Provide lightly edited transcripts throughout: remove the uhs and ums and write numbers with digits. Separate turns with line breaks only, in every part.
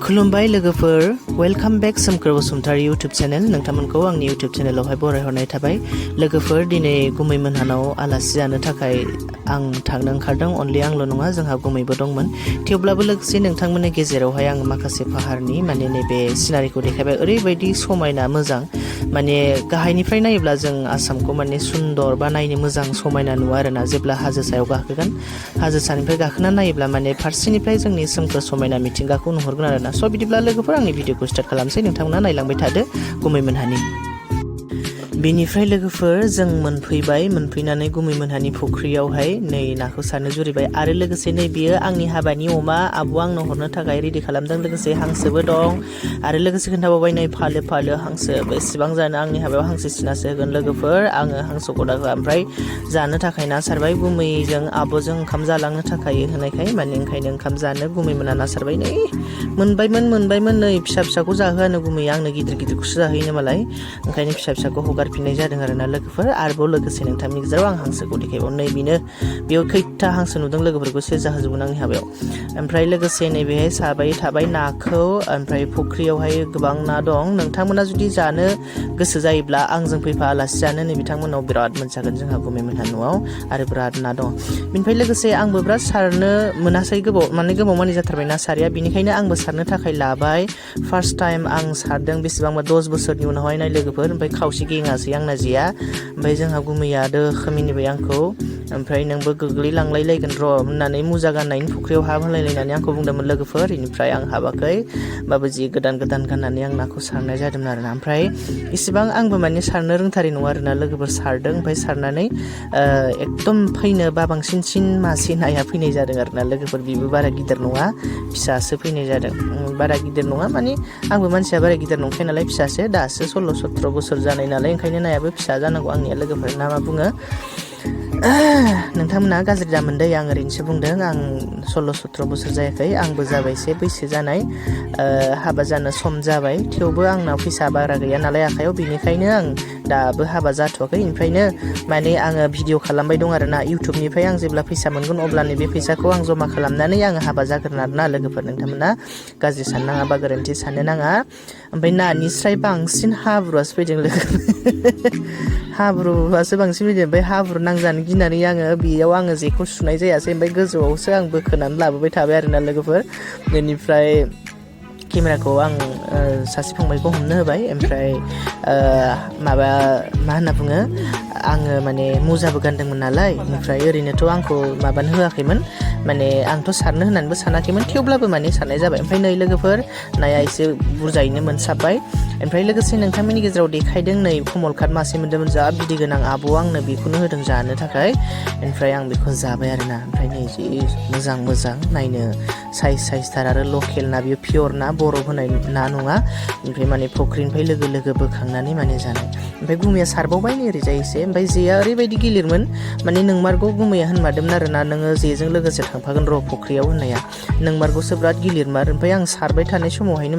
खुलुमबाय लोगोफोर, वेलकाम बेक Somkhor Basumatary YouTube channel. नोंथांमोनखौ आंनि इउटुब चेनेलावहाय बरायहरनाय थाबाय। लोगोफोर, दिनै गुमै मोनहानाव आलासि जानो थाखाय आं थांनो ओंखारदों। अनलि आंल' नङा, जोंहा गुमैबो दंमोन। थेवब्लाबो लोगोसे नोंथांमोननि गेजेरावहाय आं माखासे फाहारनि नैबे सिनारिखौ देखायबाय। ओरैबायदि समायना मोजां, गाहायनिफ्राय नायोब्ला जों आसामखौ सुन्दर बा नायनो मोजां समायना नुवा आरोना। जेब्ला हाजो सायाव गाखोगोन, हाजो सानिफ्राय गाखोना नायोब्ला फारसेनिफ्राय जोंनि सोमखोर समायना मिथिंगाखौ नुहुरगोन आरोना। स' बिदिब्ला लोगोफोर, आंनि भिडिअखौ स्टार्ट खालामसै। नोंथांमोना नायलांबाय थादो गुमै मोनहानि। बेनिफ्राय लोगोफोर, जों मोनफैनानै गुमै मोनहानि फुख्रियावहाय नै नाखौ सारनो जुरिबाय। आरो लोगोसे नै बियो आंनि हाबानि अमा, आब'आ आंनो हरनो थाखाय रेडि खालामदों। लोगोसे हांसोबो दं। आरो लोगोसे खोन्थाबावबाय नै फालो हांसो बेसेबां जानो, आंनि हाबायाव हांसो सिनासो होगोन लोगोफोर। आङो हांसो गदाखौ ओमफ्राय जानो थाखाय ना सारबाय। गुमैजों आब'जों ओंखाम जालांनो थाखाय होनायखाय ओंखायनो ओंखाम जानो गुमै मोना ना सारबाय। नै मोनबायमोन नै फिसाखौ जाहोआनो गुमैया, आंनो गिदिरखौसो जाहोयोनो मालाय। ओंखायनो फिसाखौ हगारफिननाय जादों आरोना लोगोफोर। आरोबाव लोगोसे नोंथांनि गेजेराव आं हांसोखौ देखायबाव। नै बेयाव खैथा हांसो नुदों लोगोफोरखौ सेजा होजोबगोन आंनि हाबायाव। ओमफ्राय लोगोसे नैबेहाय साबाय थाबाय नाखौ। ओमफ्राय फुख्रियावहाय गोबां ना दं। नोंथांमोना जुदि जानो गोसो जायोब्ला आंजों फैफा आलासि जानो। नै बिथांमोनाव बिराद मोनजागोन जोंहा गुमै मोनहा न'आव, आरो बिराद ना दं। बेनिफ्राय लोगोसे आंबो बिराद सारनो मोनासै, गोबाव मानि जाथारबाय ना सारिया। बेनिखायनो आंबो सारनो थाखाय लाबाय। फार्स्ट टाइम आं सारदों बेसेबांबा 10 बोसोरनि उनावहाय नाय लोगोफोर। ओमफ्राय खावसे गेङासै आंना जेया। ओमफ्राय जोंहा गुमैया दोखो मिनिबाय आंखौ। ओमफ्राय नोंबो गोग्लैलांलायलायगोन र' होननानै मुजा गाननायनि फुख्रियाव हाब होलायलायनानै आंखौ बुंदोंमोन लोगोफोर। बेनिफ्राय आं हाबाखै, होमबाबो जि गोदान गाननानै आं नाखौ सारनाय जादोंमोन आरोना। ओमफ्राय इसिबां आंबो सारनो रोंथारि नङा आरोना लोगोफोर। सारदों, ओमफ्राय सारनानै एकदम फैनो बाबांसिन मासे नाया फैनाय जादों आरोना लोगोफोर। बेबो बारा गिदिर नङा, फिसासो फैनाय जादों। बारा गिदिर नङा आंबो मानसिया बारा गिदिर नंखाया नालाय, फिसासो। दासो 16-17 बोसोर जानाय नालाय, ओंखायनो नायाबो फिसा जानांगौ आंनिया लोगोफोर। ना मा बुङो नोंथांमोना गाज्रि दामोनदै, आं ओरैनोसो बुंदों। आं 16-17 बोसोर जायाखै, आंबो जाबाय एसे बैसो जानाय। हाबा जानो सम जाबाय। थेवबो आंनाव फैसा बारा गैया नालाय आखायाव, बेनिखायनो आं दाबो हाबा जाथ'वाखै। ओमफ्रायनो आङो भिडिअ खालामबाय दं आरोना। इउटुबनिफ्राय आं जेब्ला फैसा मोनगोन, अब्लानो बे फैसाखौ आं जमा खालामनानै आङो हाबा जागोन आरोना लोगोफोर। नोंथांमोना गाज्रि साननाङा बा गोरोन्थि साननो नाङा। ओमफ्राय नानिस्राय बांसिन हाब्रुआसो फैदों लोगोफोर। हाब्रुआसो बांसिन फैदों। ओमफ्राय हाब्रु नांजानो गिनानै आङो जेखौ सुनाय जायासै। ओमफ्राय गोजौआवसो आं बोखोनानै लाबोबाय थाबाय आरोना लोगोफोर। बेनिफ्राय केमेराखौ आं सासे फंबायखौ हमनो होबाय। ओमफ्राय मा होनना बुङो, आङो मुजाबो गानदोंमोन नालाय। ओमफ्राय ओरैनोथ' आंखौ माबानो होआखैमोन, आंथ' सारनो होननानैबो सानाखैमोन। थेवब्लाबो सारनाय जाबाय। ओमफ्राय नै लोगोफोर, नाया एसे बुरजायैनो मोनसाबबाय। ओमफ्राय लोगोसे नोंथांमोननि गेजेराव देखायदों नै कमलकाट मासे मोन्दोंमोन, जा बिदै गोनां। आब'आ आंनो बेखौनो होदों जानो थाखाय। ओमफ्राय आं बेखौ जाबाय आरोना। ओमफ्राय नै जि मोजां नायनो साइजथार, आरो लकेल ना, बियो पियर ना, बरफ होनाय ना नङा। ओमफ्राय फुख्रिनिफ्राय लोगो बोखांनानै जानाय। ओमफ्राय गुमैया सारबावबाय नै ओरैजाय एसे। ओमफ्राय जेया ओरैबायदि गिलिरमोन, नोंमारगौ गुमैया होनमारदोंमोन आरोना, नोङो जेजों लोगोसे थांफागोन र' फुख्रियाव होननाया। नोंमारगौसो बिराद गिलिरमार। ओमफ्राय आं सारबाय थानाय समावहायनो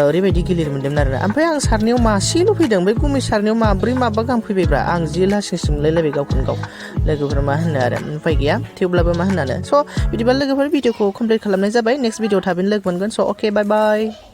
ओरैबायदि गिलिर मोन्दोंमोन आरोना। ओमफ्राय आं सारनायाव मासेल' फैदों। ओमफ्राय गुमै सारनायाव माब्रै माबा गाहाम फैबायब्रा। आं जि लासिंसिं मोनलायलायबाय गावखौनो गाव। लोगोफोर मा होननो आरो, उफाय गैया। थेवब्लाबो मा होननानो। स' बिदिबा लोगोफोर, भिडिअखौ कमप्लिट खालामनाय जाबाय। नेक्स्ट भिडिअ थाबैनो लोगो मोनगोन। स' अके, बाय बाय।